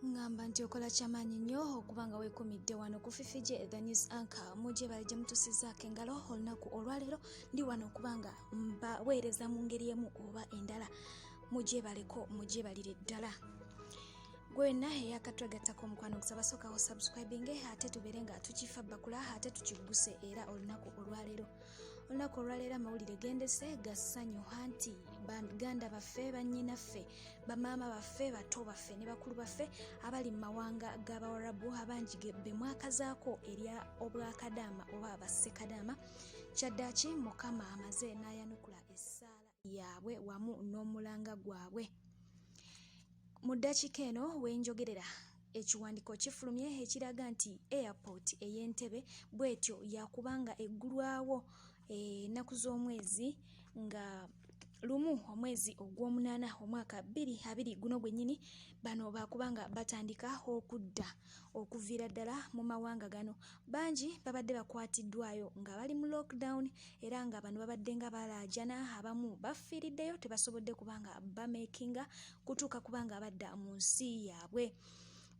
Ngamba nti okola kyamaanyi nnyo okuba nga weekumidde wano ku Fifije The News Anchor. Mujje bale gye mutusizaako engalo olunaku olwaleero. Ndi wano okuba nga mbaweereza mu ngeri emu oba endala. Mugyebaleko, mugyebalire ddala. Gwena eyakatwegattako, omukwano, okusaba sookawo subscribing, ate tubeere nga tukifa bakula ate tukigguse. Era olunaku olwaleero amawulire gendese gassanyu, anti baganda baffe, bannyinaffe, bamaama baffe, bato baffe ne bakulu baffe abali mu mawanga g'Abawarabu, abangi be mwakazaako erya obwakadaama oba bassekadaama, kyaddaaki Mukama amaze n'ayanukula essaala yaabwe wamu n'omulanga gwabwe. Mu ddakiika eno wenjogerera, ekiwandiiko kifulumye ekiraga nti airport ey'Entebe bwetyo yakubanga eggulwawo ennaku z'omwezi nga 1 omwezi ogw'omunaana omwaka 2020 guno gwennyini. Bano bakubanga batandika okudda okuviira ddala mu mawanga gano. Bangi babadde bakwatiddwayo nga bali mu lockdown, era nga bano babadde nga balaajana. Abamu bafiiriddeyo, tebasobodde kubanga bamakinga kutuuka kubanga badda mu nsi yaabwe.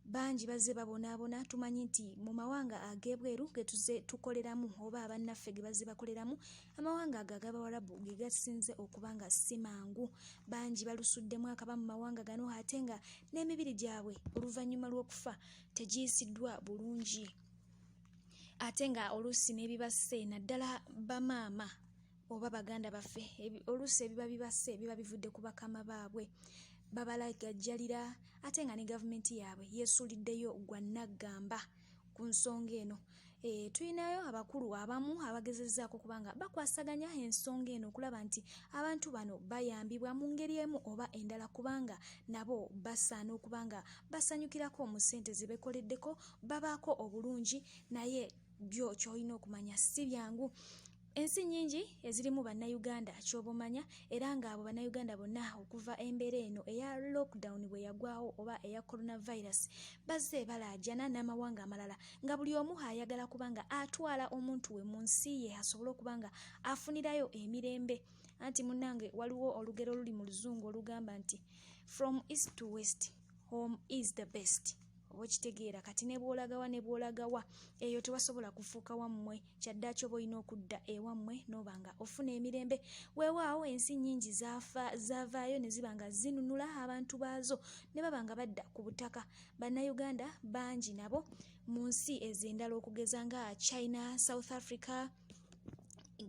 Bangi bazze babonaabona. Tumanyi nti mu mawanga ag'ebweru ge tuzze tukoleramu oba abannaffe ge bazze bakoleramu, amawanga ago ag'Abawarabu ge gasinze okuba nga si mangu. Bangi balusuddemu akaba mu mawanga gano, ate nga n'emibiri gyabwe oluvannyuma lw'okufa tegiyisiddwa bulungi, ate nga oluusi n'ebibasse, naddala bamaama oba baganda baffe, oluusi ebiba bibasse biba bivudde ku bakama baabwe babalagajjalira, ate nga ne gavumenti yaabwe yeesuuliddeyo gwa naggamba ku nsonga eno. Tulinayo abakulu abamu abagezezzaako kubanga bakwasaganya ensonga eno okulaba nti abantu bano bayambibwa mu ngeri emu oba endala, kubanga nabo basaana okuba nga basanyukirako mu ssente ze bekoleddeko, babaako obulungi. Naye byo ky'olina okumanya, si byangu. Ensi nnyingi ezirimu Bannayuganda, ky'oba omanya, era ng'abo Bannayuganda bonna okuva embeera eno eya lockdown bwe yagwawo oba eya coronavirus, bazze balaajana n'amawanga amalala, nga buli omu ayagala kubanga atwala omuntu we mu nsi ye asobole okuba nga afunirayo emirembe. Anti munnange, waliwo olugero oluli mu Luzungu olugamba nti, "From east to west, home is the best." Oba okitegeera? Kati ne bw'olagawa, ne bw'olagawa, eyo tewasobola kufuuka wammwe. Kyaddaaki oba olina okudda ewammwe n'oba nga ofuna emirembe. Weewaawo ensi nnyingi zaavaayo ne ziba nga zinunula abantu baazo ne baba nga badda ku butaka. Bannayuganda bangi nabo mu nsi ezo endala, okugeza nga China, South Africa,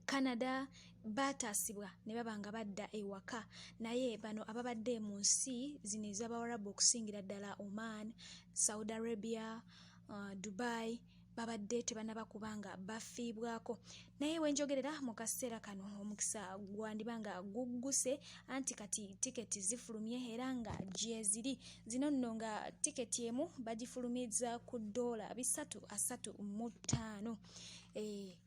Canada, baataasibwa ne baba nga badda ewaka. Naye bano ababadde mu nsi zino ez'Abawarabu, okusingira ddala Oman, Saudi Arabia, Dubai, babadde tebanaba kubanga bafiibwako. Naye wenjogerera mu kaseera kano, omukisa gwandiba nga gugguse, anti kati tiketi zifulumye era nga gyeziri zino nno, nga tiketi emu bagifulumiza ku ddoola 335.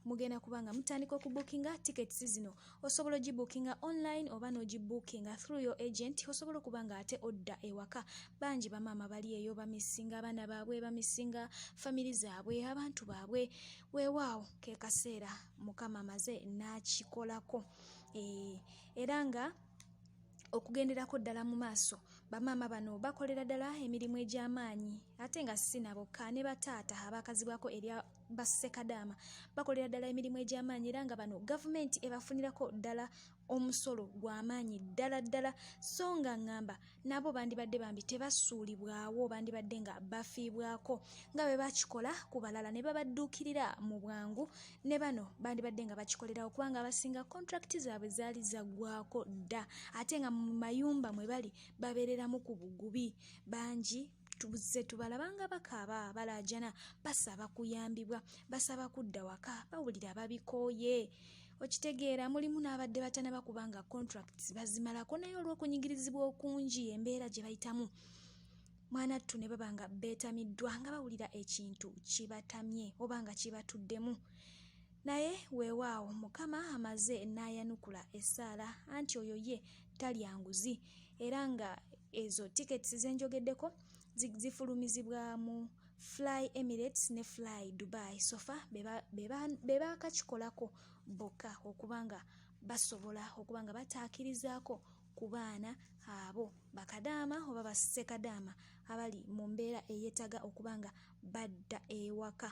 Mugenda kuba nga mutandika okubukinga tickets zino. Osobola ogibukinga online oba n'ogibukinga through your agent, osobola okuba nga ate odda ewaka. Bangi bamaama bali eyo bamisinga abaana baabwe, bamisinga famiri zaabwe, abantu baabwe. Weewaawo ke kaseera Mukama amaze n'akikolako. Era nga okugenderako ddala mu maaso, bamaama bano bakolera ddala emirimu egy'amaanyi, ate nga si nabokka, ne bataata abakazibwako erya bassekadaama bakolera ddala emirimu egy'amaanyi, era nga bano gavumenti ebafunirako ddala omusolo gw'amaanyi ddala ddala. So nga ŋŋamba nabo bandibadde bambi tebasuulibwawo, bandibadde nga bafiibwako nga bwe bakikola ku balala ne babadduukirira mu bwangu. Ne bano bandibadde nga bakikolerawo, kubanga abasinga contract zaabwe zaali zaggwako dda, ate nga mu mayumba mwe bali babeereramu ku bugubi. Bangi tuzze tubalaba nga bakaaba, balaajana, basaba kuyambibwa, basaba kudda waka, bawulira babikooye. Okitegeera? Mulimu n'abadde batanaba kubanga contracts bazimalako, naye olw'okunyigirizibwa okungi, embeera gye bayitamu, mwana ttu, ne baba nga beetamiddwa, nga bawulira ekintu kibatamye oba nga kibatuddemu. Naye weewaawo Mukama amaze n'ayanukula essaala, anti oyo ye talya nguzi. Era nga ezo tickets zenjogeddeko zifulumizibwa mu Fly Emirates ne Fly Dubai. So far be baakakikolako bokka okuba nga basobola okuba nga bataakirizaako. ku baana abo bakadaama oba bassekadaama abali mu mbeera eyeetaaga okuba nga badda ewaka.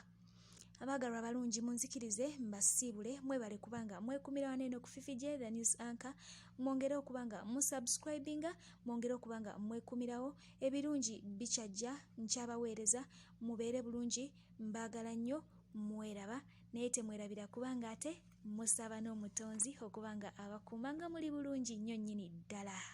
Abaagalwa abalungi munzikirize mbasiibule mwebale kubanga mwekumira wano eno ku Fifi J the news anchor mwongere okuba nga musubscribinga mwongere okuba nga mwekumirawo ebirungi bikyajja nkyabaweereza mubeere bulungi mbaagala nnyo mweraba naye temwerabira kubanga ate musaba n'omutonzi okuba nga abakuuma nga muli bulungi nnyo nnyini ddala.